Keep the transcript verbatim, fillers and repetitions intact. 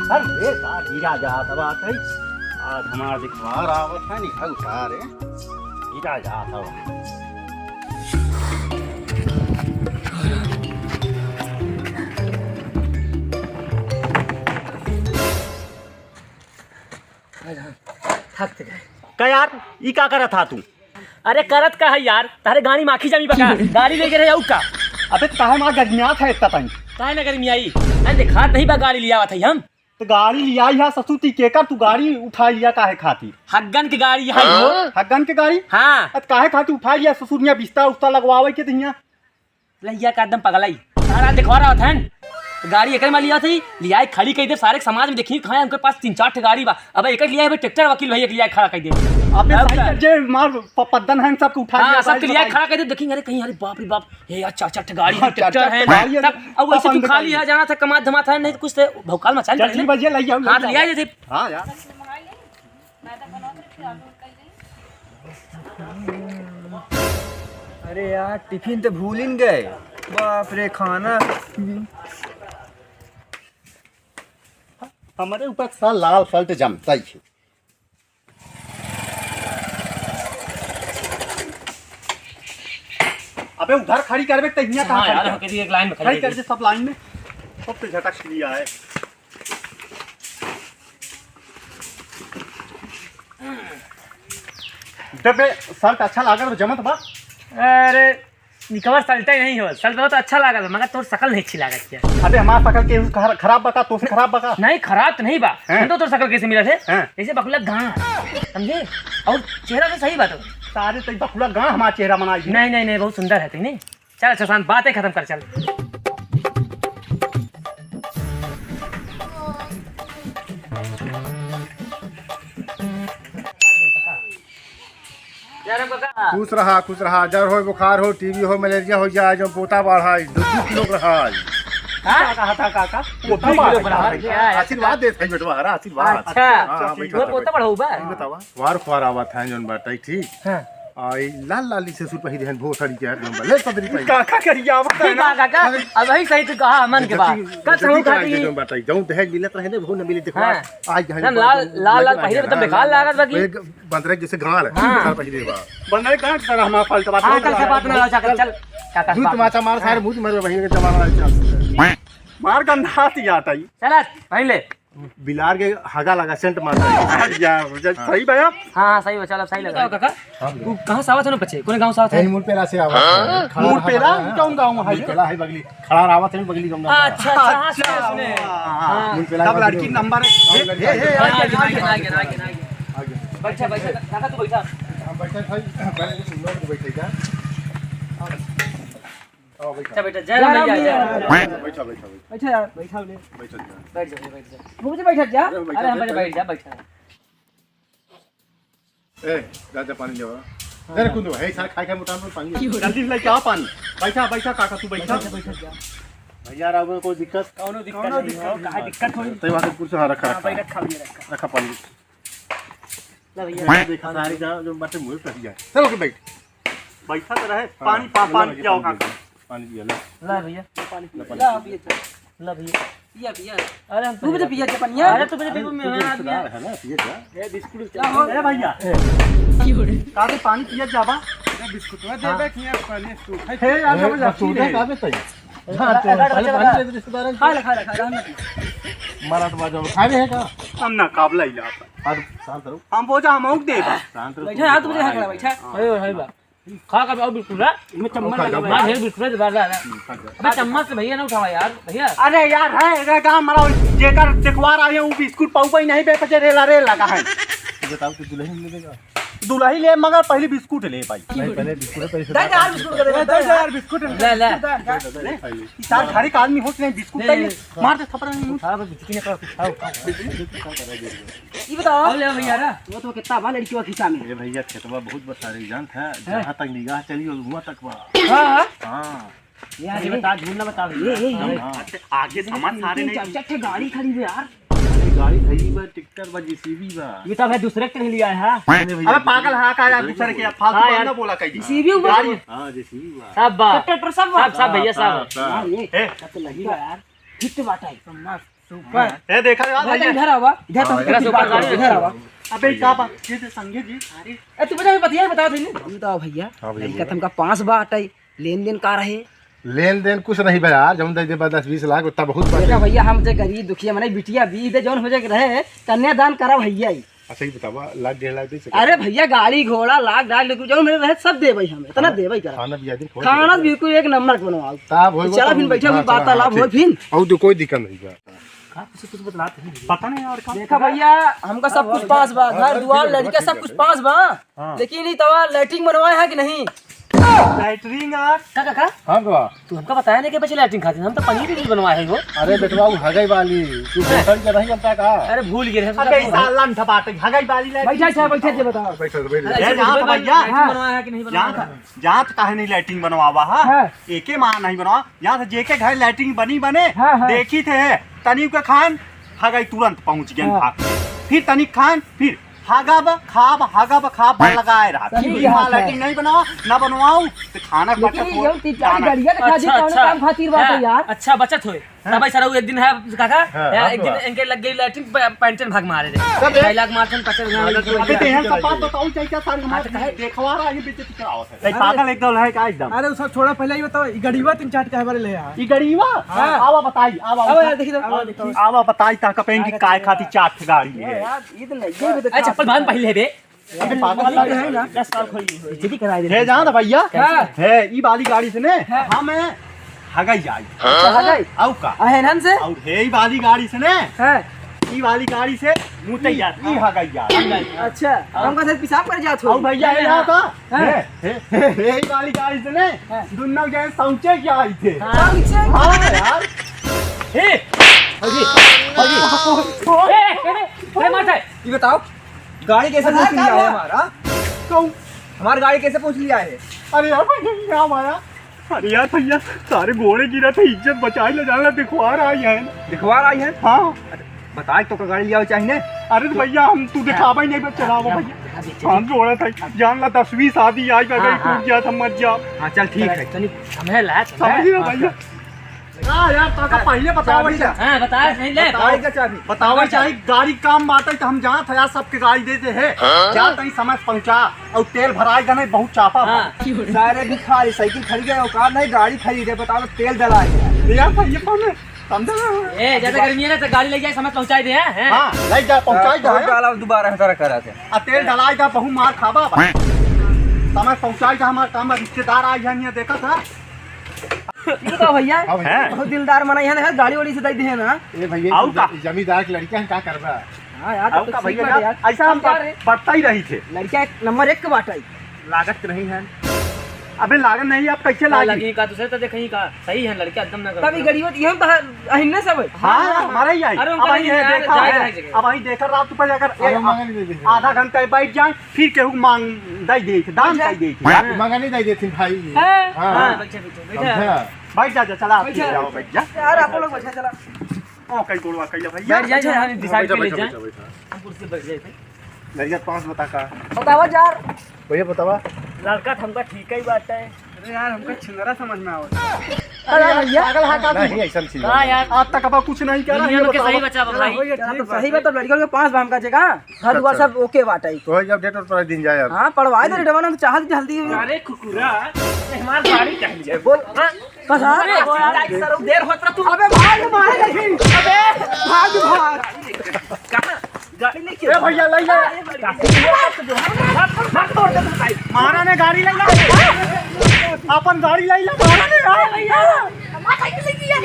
अरे सार, गिरा जात बाटे। आज हमार दिखवार आवत है, निकल सारे। गिरा जात बाटे। थक गए। का यार, ई का करत हा तू? अरे करत का है यार, तारे गाड़ी में आखी जामी बका, गाड़ी लेके रहे आऊ का? अबे तो काहे मार गर्मियात है इतना टाइम? काहे ना गर्मी आई? अरे देखात नहीं बा गाड़ी लियावत है हम। तो गाड़ी लियाई है ससुर ती केकर, तू गाड़ी उठा लिया काहे खातिर? हग्गन के गाड़ी है हो। हग्गन के गाड़ी? हाँ। अत काहे खातिर उठा लिया ससुर, यहाँ बिस्ता उस्ता लगवावे के दिया? लहिया का एकदम पगलाई। सारा देखवा रहा था। गाड़ी एकरे में लिया थी, लिया खड़ी कई दे, सारे समाज में देखी कहाँ है, उनके पास तीन चार ठे गाड़ी बा। अब एक लिया है ट्रैक्टर वकील भैया के लिया खड़ा कई दे। अबे अब सही का? कर जे मार प-, पद्दन है सबके उठा हाँ, लिया, सबके भाई लिया बताई। खड़ा कई दे, देखेंगे, अरे कहीं, अरे बाप रे बाप, ये यार चार चार ठे गाड़ी है, हाँ, चार ट्रैक्टर चार है। ठे गाड़ी है, तब अब वैसे अपन तू खा गाड़ी। लिया जाना था, कमा धमा था, नहीं तो कुछ तो भौकाल मचा चल, ठीक बा, ये ले आओ, हाँ, ले तो आओ। लिया जे थे। हाँ यार। अरे यार, टिफिन तो भूलिन गए। बाप रे, खाना। हमारे ऊपर साला लाल सल्ट जमता ही है। अबे उधर खड़ी करबे, तो हियाँ कहाँ हाँ खड़ी यार, कर? हम कह दिए एक लाइन में खड़ी खड़ी कर कर दे, सब लाइन में। सब तो झटक लिया है। देबे, शर्ट अच्छा लागल बा, जमत बा। अरे, निकवा शर्ट ही नहीं हो, शर्ट तो अच्छा लागल बा, मगर तोर शकल नहीं अच्छी लागत है। अबे, हमार शकल के खरा-, खराब बा का, तोसे खराब बा का? नहीं, खराब तो नहीं बा। हैं? हम तो तोर शकल कैसे मिलत है? हैं? जैसे बकुला गां, समझे? और चेहरा तो सही बा तो। सारे तो बकुला गां हमार चेहरा बनाई है। नहीं, नहीं, नहीं, बहुत सुंदर है तू, नहीं? चल, अच्छा, शांत, बातें खत्म कर, चल। खुश रहा, खुश रहा। जर हो, बुखार हो, टीबी हो, मलेरिया हो जाए, जो पोता बढ़ाई, दो, दो किलो बढ़ाई। हाँ? का कहा था, काका? पोता बढ़ाई। क्या है? आशीर्वाद देत है बेटवा, हरा आशीर्वाद। अच्छा। हाँ, हाँ, बैठा, वो बैठा, पोता बैठा। बढ़ाऊ बा? ये बतावा। वार खुआर आवत है, जौन बाटे, ठीक? हाँ। आ, ई लाल लाली से सुत पहिरे हन, भोसड़ी के, जौन बा, ले सदरी पहिरे। काका करिया आवत है ना? काका, अरे, अबही सही तू कहा, मन के बात। जति, कत जति हम के खाती आगे जौन बाटे, जौन दहेज मिलत रहे ना, वो न मिले, देखो, हाँ। आज, आज हम लाल, लाल, लाल पहिरे, एकदम बेकार लागत बा कि। एक बंदरे जैसे गाड़, हाँ। सार पहिरे बा। बंदरे गाड़, सार हमारा फालतू बात हाँ, नहीं चल, से बात ना हो, चल, चल। काका से दूध बात तमाचा मार, हाँ। सारे मुंह मारे, वही के जमाना है, चल। मार गंधा आती जाता ही। चल, पहले। बिलार के हगा लगा, सेंट मारता है। यार, जब हाँ। सही बा। हाँ, हाँ, सही बा, चल, अब सही लगा। बताओ, काका, हाँ, तू कहाँ से आवत है ना बच्चे? कौन गाँव से आवत है? यही मूल पेला से आवत है। हाँ? खड़ा मूल रहा पेला? है। कौन गाँव है मूल ये? पेला है बगली। खड़ा रहा है बगली गंगा। अच्छा, अच्छा, हाँ, सुने, सुने। हाँ। हाँ। मूल पेला तब गंगा लड़की जी। नंबर एक। हाँ, हे, लड़की हे, हे, नंबर आगे, एक। आगे, आगे, आगे, आगे। आगे। बैठा, बैठा, काका, तू बैठा। हाँ, बैठा भाई, पहले तो सुंदर को बैठे जा। आओ, बैठा। अच्छा, बैठा। जय राम भैया, जय राम। बैठा, बैठा, बैठा। बैठा यार, बैठा ले। बैठा जा। बैठ जा, बैठ जा। मुझे बैठा जा। अरे, बैठा, अरे, हम बैठा। पहले बैठ जा, बैठा। ए, जा, जा, पानी लेवा। हाँ, अरे, जा। कुंदो, हे, सार, खाए, खाए, मोटा, मोटा पानी ले। जल्दी से लेके आ पानी। बैठा, बैठा, काका, तू बैठा। बैठा, बैठा जा। भैया, राव, कोई दिक्कत? कौनो दिक्कत कौनो नहीं दिक्कत हो, नहीं। काहे दिक्कत होई? तै वहाँ से कुर्सी, हाँ, रखा, हाँ, रखा। भाई, रखा, भैया, रखा। रखा पानी। ला भैया। देखा सारी जा, जो बाटे मुँह पे जा। चलो के बैठ। बैठा तो रहे, हाँ, पानी पा, ले पानी भैया, पियाओ पानी काका। पिया, पानी पिया, ले। ला भैया। पानी पिया। ला भैया। ला भैया। पिया, पिया। अरे हम तू भी तो पिया के पनिया। अरे तू भी तो अरे पी, तू मैं तो आदमी रिश्तेदार है। है ना, पिए जा। ए, बिस्कुट क्या हो? अरे भैया। ए। का के पानी पिया जाबा? अरे बिस्कुट में हाँ। देबे कि यार पानी तू। हे यार, ए, हम बस जाती तू है। का देते? हाँ, तो अरे, पहले अरे, पानी दे दे रिश्तेदार को। खा ले, खा ले, खा ले, हम ना पी। मारा तो बाजो, खावे है का? हम ना काबला ही लाता। और शांत रहो। हम बोझा हम औक देबा। शांत रहो, बैठा, हाथ तुम मुझे हकड़ा, बैठा। हाँ। अरे, अरे, बा। खा का, अब बिस्कुट है? मैं चम्मच खा, लगा खा। मार, हे बिस्कुट है, दादा, दादा। हम्म, खा, खा। अबे, चम्मच से भैया ना उठावा यार, भैया। अरे यार, है, रे गाँव मरा, जेकर चकवार आवे, वो बिस्कुट पाऊ पाई नहीं बेचे, रेला रेल लगा है। ये बताओ, तू दुल्हन ले लेगा? दुल्हन ले, मगर पहले बिस्कुट ले भाई। नहीं, पहले बिस्कुट है, पहले से दे दे यार, बिस्कुट दे दे, दे दे यार, बिस्कुट। ले, ले। दे, दे, दे, दे। ले, ले। सार, घर का आदमी होश नहीं, बिस्कुट ले, ले, ले। ले। मार दे थप्पड़, नहीं, उठा, अबे, बिस्कुट नहीं, उठा, उठा। ये बताओ। और ले भैया ना। वो तो कितना बा लड़की खींचा में। ए भैया, खेतवा बहुत बसारे जानत है, हैं? जहाँ तक निगाह चली, वहाँ तक बा। हाँ, हाँ। हाँ। यार, ये ये बता, झूठ ना बता भैया। ये, ये, ये। हाँ, हाँ। आगे सामान सारे तीन, नहीं। चार, चार ठे गाड़ी खड़ी है यार। अरे, गाड़ी खड़ी बा, ट्रैक्टर बा, जेसीबी बा। ये तो अबे दूसरे के लिया है। अरे भैया, अबे पागल है का यार, दूसरे दूसरे के के। फालतू हाँ बात यार। ना बोला कहीं। जेसीबी बा। गाड़ी। हाँ, जेसीबी बा। सब बा। ट्रैक्टर सब बा। सब, सब भैया, सब। हाँ, सब। हाँ, ये। ए। सब तो लगी बा यार। फिट बाटा है। ऊपर। ए, देखा यार, भैया, भैया। इधर आवा, इधर हाँ, तुम इधर से ऊपर गाड़ी इधर आवा। अबे, का बात? ये तो संगे जी, अरे। ए, तू बता, बतिया, बता दे। हम तो भैया, हाँ, भैया, लड़का बोलो। तुमका पाँच बार हटाई, लेन देन का रहे? लेन देन कुछ नहीं बा यार, जौन दे दे बा दस बीस लाख, उतना बहुत बात देखा है। भैया, हम जे गरीब दुखिया मने बिटिया बीस दे जौन हो जाए के रहे, कन्यादान करा भैया ही। अच्छा, ये बतावा, लाख डेढ़ लाख दे सकते? अरे भैया, गाड़ी घोड़ा लाख डेढ़ लाख जौन मेरे रहे सब देबै हम, इतना हाँ, देबै करा। खाना भी आदमी खोज खाना लेते। बिल्कुल एक नंबर के बनवाओ। ताब होई चला तो फिर बैठे हाँ, हुई चला, वार्तालाप हाँ, होई ठीक। फिर। और तो कोई दिक्कत नहीं बा। का कुछ, कुछ बतलात नहीं। पता नहीं यार का। देखा भैया, हमका सब कुछ पास बा, घर दुआर, लड़का सब कुछ पास बा। हाँ। लेकिन ई तवा लैट्रिन बनवाए है कि नहीं? लैट्रिन यार? का, का, का? हाँ, का? तू हमका बताया नहीं कि बच्चे लैट्रिन खातिर, हम तो पनीर भी बनवाए है वो। अरे बेटवा, वो हगई वाली, तू होटल के नहीं बनता का? अरे भूल गए रहे, अबे, तो साला लंठ बाटे, हगई वाली लैट्रिन। बैठा, अच्छा, बैठा, जे बताओ। बैठो, बैठो। अरे, ए, ऐसे जहाँ तो बोल, भैया, लैट्रिन हाँ। बनवाया है कि नहीं बनवाया? जहाँ तो, जहाँ तो काहे नहीं लैट्रिन बनवावा है? हाँ। एके माँ नहीं बनवा, यहाँ से जेके घर लैट्रिन बनी बने, हाँ, हाँ। देखी थे, तनी के खान, हगई तुरंत पहुँच गए हाँ। भाग के। फिर तनी खान, फिर हगब, खाब, हगब, खाब, हाँ। लगाए रहा। सही फिर बात माँ है। लैट्रिन नहीं बनावा, ना बनवाऊ, तो खाना लेकिन बचत ये हो, जौन तीन चार जाना। गड़िया के खातिर अच्छा, कौनो अच्छा। काम खातिर बात है हाँ, यार। अच्छा, बचत होए। हाँ। तब ऐसा रहू, एक दिन है काका, हाँ, है, हाँ, एक दिन तो है। इनके लग गई लैट्रिन, प-, पैंट में भाग मारे थे। तब ये डायलॉग मारते हैं, पकड़ में अभी तो यहाँ सब बात बताओ, चाहे क्या सारे हाँ, तो हमारे कहे। देखवा रहा है, ये बेइज्जती करावत है। नहीं, अरे। पागल एकदम है का एकदम? अरे, वो सब छोड़ा, पहले ये बताओ, ये गड़ीवा तीन चार के हमारे ले आया। ये गड़ीवा? हाँ। आवा बताई, आवा, आवा आवा। यार, देखी तो, आवा देखी। आवा बताई, ताका पेन की आगे काय चलो। खाती चाट गाड़ी है। यार, ये तो नहीं, ये भी तो अरे, चप्पल बांध पहले बे। अरे पागल ये तो है ना। दस साल खोई हुई। इज्जती कराई दे। है जान भैया। हाँ। है, ई वाली गाड़ी से ने हाँ। हम हगई जाई। अच्छा, हगई? आऊ का? अहेनन से? और है ई वाली गाड़ी से ने हाँ। ई वाली गाड़ी से मुतैया। ई हगई जाई। अच्छा, हाँ। हमका से पेशाब कर जात हो। और भैया, ये हाँ। यहाँ का? हाँ। है, है, है, है, ई वाली गाड़ी से ने हाँ। दुन्नो गए शौचे क्या आई थे। हाँ। शौचे? हाँ यार। हे, फौजी, फौजी। ए, ए, ए, ए, मार दे। ये बताओ, गाड़ी कैसे पहुंच लिया है हमारा? कहूँ। हमार गाड़ी कैसे पहुंच लिया है? अरे यार, भैया, क्या मारा? अरे यार भैया, सारे गोड़े गिरा थे, इज्जत बचाए ले जाना, दिखवा रहा है। दिखवा रहा है? हाँ। अरे, बताए तो का गाड़ी लिया चाहिए ने? अरे तो भैया, हम तू दिखावा ही नहीं, बस चलावा भैया। हम जोड़ा था, जान ला दसवीं शादी आई, अगर हाँ, टूट हाँ। गया था, मर जाओ। हाँ, चल ठीक है। तनी समय ला, समय। समझ गया हाँ, भैया? चल। का यार, तो का पहले बतावा चाबी जा। हाँ, बताए नहीं ले। बताए का चाबी? बतावा चाबी। चाही, गाड़ी काम बाटे तो हम जात है यार, सबके गाड़ी देते हैं। हाँ? जा तनी समय पहुँचा और तेल भराए का नहीं, बहुत चापा बा। हाँ। सारे भिखारी साइकिल खरीदे, औकात नहीं गाड़ी खरीदे, बताओ तेल डलाए। यार, तो ये कौन है? समझा ना? ए, ज्यादा गर्मी है ना, तो गाड़ी ले जाए, समय पहुँचाए दे, हैं? हाँ, ले जा, पहुँचाए दे, हैं? डाला दोबारा है, तरह करा थे। आ तेल डलाए जा, बहुत मार खाबा भाई। समय पहुँचाए जा, हमार काम बा, रिश्तेदार आए हैं, यहाँ देखा था। ई का भैया? हाँ भैया। हैं? बहुत दिलदार मनई है ना, गाड़ी वाड़ी से दे दे है ना। ए भैया, आऊ का? ज-, जमींदार के लड़का है, का करबा? हाँ यार, आऊ तो का ठीक भैया बात यार। यार, ऐसा हम हम जा रहे। बरता ही रही थे। लड़का एक नंबर एक के बाटे। लागत नहीं है। अबे लागत नहीं, आप कैसे हाँ, लागी? लगी का, दूसरे तो देखे ही का, सही है लड़का एकदम ना तभी गरीब होती है, हम तो अहिन्ने से भाई। हाँ, हाँ, हाँ। हमारा ही आई। अरे, उनका अब आई नहीं है, यार, देखा जाए है। ना एक जगह। अब आई देखा रात पर अगर अरे, ए, मांगा नहीं दे दे। आधा घंटा बैठ जाए, फिर केहू मांग दे दे, दाम दे दे। हाँ। मांगा नहीं दे देथिन भाई। हाँ। हाँ। हाँ, बैठे, बैठे, बैठे। समझा? बैठ जा, जा, चला, आप बैठ जा। जाओ, बैठ जा। यार, आप लोग बैठे, चला। ओ, कई गोड़वा कइला भैया। बैठ जा, जा, हम decide कर ले जा। बैठा, बैठा। हम कुर्सी बैठ जाए। भैया, पाँच बता का। बतावा यार। भैया, बतावा। लड़का तो हमका ठीक ही बात है। अरे यार, हमका छिंदरा समझ में आवत। अरे यार, भैया। पागल है का तू? नहीं, ऐसा नहीं का है। यार? आज तक अब कुछ नहीं करा, दुनिया ये में के बतावा। सही बचा बा भाई। चला, तो ठीक सही बा, तो लड़कियों के पाँच बा हमका जगह। घर दुआर अच्छा। सब OK बाटे। तो है, जब date और पर दिन जाए यार। हाँ, पढ़वाए दे, रेडवा ना तो चाहत जल्दी हो। अरे कुकुरा, ये हमार गाड़ी कहाँ ले? बोल। हाँ? कहाँ? अरे, यार, सर, देर होत रहा तू। अबे, भाग, मारे नहीं। अबे, भाग, भाग। कहाँ? गाड़ी लेके ए भैया, ले ले। भाग, भाग, तोड़ दे भाई। मारा ने गाड़ी ले ले। अपन गाड़ी ले ले, मारा ने यार। भैया, हमारा साइकिल लेके आ।